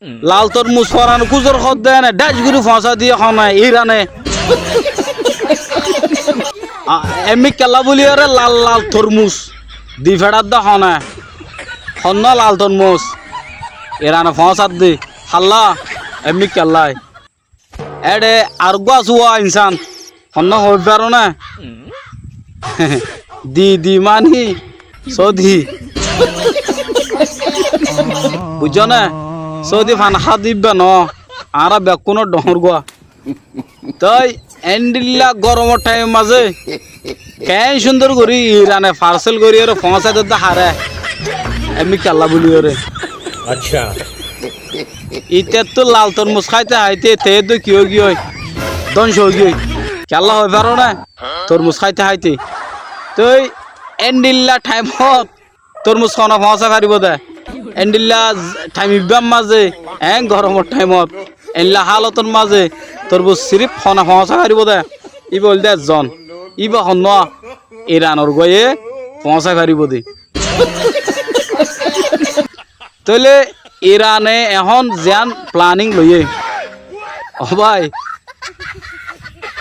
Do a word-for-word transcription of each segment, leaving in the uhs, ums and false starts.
Lal tormus foran kúzor hoódde ene dhác gorí foóñsai diyé hone Irane. A, emmí kiyólla bóliyoré lal lal tormus di feçádde hone. Honnúa lal tormus Irane foóñsadde. Hálla, emmí kiyólla. Éçe areggúa asé uá insán. Honnúa hoói faróne? Di, di mani sódi. Buijjó né? Sódi fan há de íbba noó. Añára bekkúnor dhoóñr gúa. Toi endilla goromor thaimor mazé keén cúndor gorí Irane farsel goríyoré foóñsai dodde haré. Emmí kiyólla bóliyoré. Accá. Itettú lal tormus háite háite te eddo ki óigiyoi? Dónco óigiyoi. Kiyólla hoói faróne? Tormus háite háite. Toi endilla thaimot tormus hone foóñsai faribóu dé? Endilla thaim ibbár mazé, eén goromor thaimot, endilla hálotor mazé tormus siríf hone foóñsai faribóu dé? Íba óilde ezzon. Íba honnúa? Iranor gúaye foóñsai faribóu dé. Tóile Irane ehón ziyán planíng loiyé, ó bái,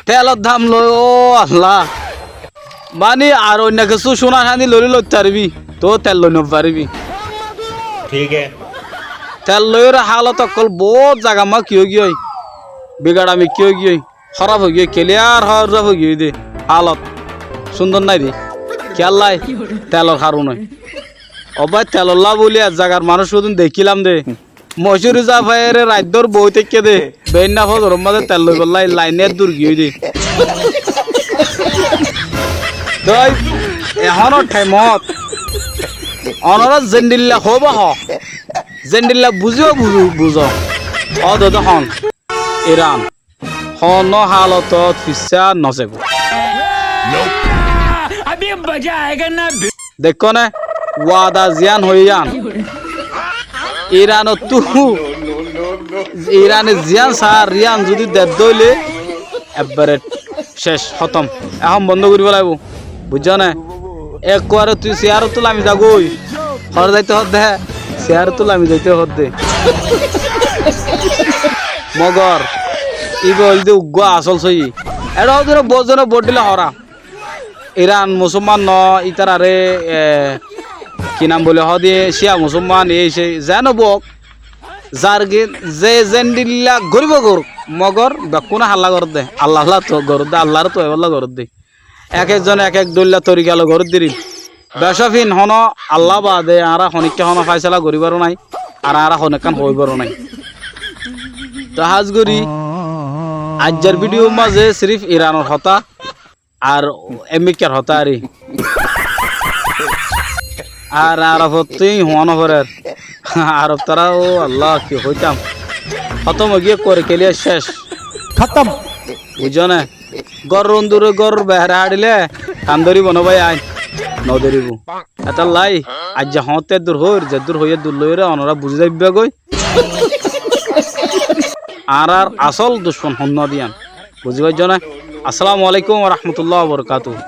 telor dam loi, ó Alla. Mani ar oinno kessú cúna sañdi loilé loit faribí, toóu tel loi nofaríbi. Thík asé. Tel loiyóre hálot ókkol boóut zagamma ki óigiyoi, bigaçami ki óigiyoi. Hóraf óigiyoi, keliyar hóraf óigiyoi dé. Hálot cúndor nái dé. Kiyólla? Telor harone. Ó bái, telollá bóli ek zagar manúic hodún dekílam dé. Mocúri zafaiyeré raiddór boói táikke dé. Beéinna fózoror mazé tel loibollá lain eddur giyói dé. Toi ehónor thaimot onorá zendilla hoóba hoó, zendilla buzíba buzó, buzó. Ódode hon. Iran honó hálotot fissá nozaibóu. Deikkó né, wada ziyán hoiyé yían. Iranottú, Irane ziyán saár yían zudi dedde óile ekbare cec, hótom. Ehón bondó goríba laibóu. Buijjó né? Ekkuare tui siyarottú lami zagói. Hor zaito hoódde, siyarottú lami zaito hoódde. Mogor íba óilde uggúa asól sóiyi. Eçé hoódde boóut zone boóut dhíla horá. Iran musúlman noó, ítararé, e, ki nam boli hoódde, cíya musúlman, ei sei, zeén óuk, zargin, ze zendilla goríbou gorúk, mogor bekkúne hálla gorédde, Alla Alla to gorédde, Allaré to ebálla gorédde. Ek ekzone ek ek dóilla torika loi gorédde ri. Becófin honó Alla baade añára honikká honó fáisala gorí faró nái, ar añára honekkán hoói faró nái. Toi hás gorí aijjar bídiyur mazé siríf Iranor hotá ar Emmíkkar hotá ari. Ar Arofottú huá noforér. Arof tará, ó Alla, ki hoitám. Hótom óigiyé, kore keliya céc. Hótom. Buijjó né? Góror undure góror beháre háçile, kan dóribo no bái ain? Nodóribo. Etállai, aijja hoóñtte eddur hoóir, zeddur hoiyé eddur loiyóre, onorá buzí zaibbá goi. Añárár asól ducmon honnúa de yían. Buzí faijjó né? Assalamu alaikum wa rahmatullahi wa barakatuhu.